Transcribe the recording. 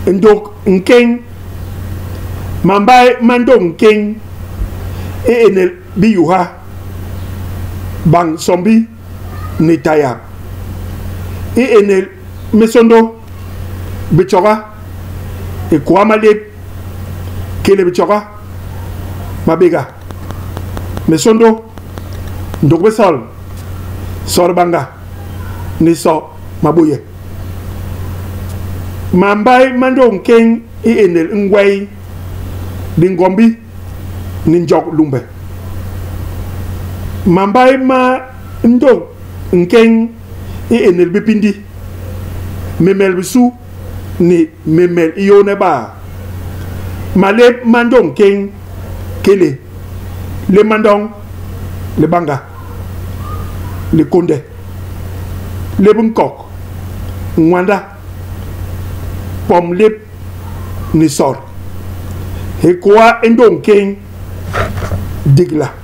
Ndôk nkéñ, Mambai ma ndôk nkéñ i énél biyuha, bañ sombi ni tayap. I énél minsôndô, bitjoga, hikôa malép, kele bitjoga, mabéga, minsôndô, ndôk bisol, sor banga ni so mabuye. Mambai ma ndôk nkéñ i énél ngwei, lingombi ni njok lumbe. Mambai ma ndôk nkéñ i énél bipindi, memel bisu ni memel i yôhne baa. Malép ma ndôk nkéñ kele, lémandong, libanga, likonde, lép nkok, ngwanda, pom lép ni sor. Hikôa i ndôk nkéñ, digla.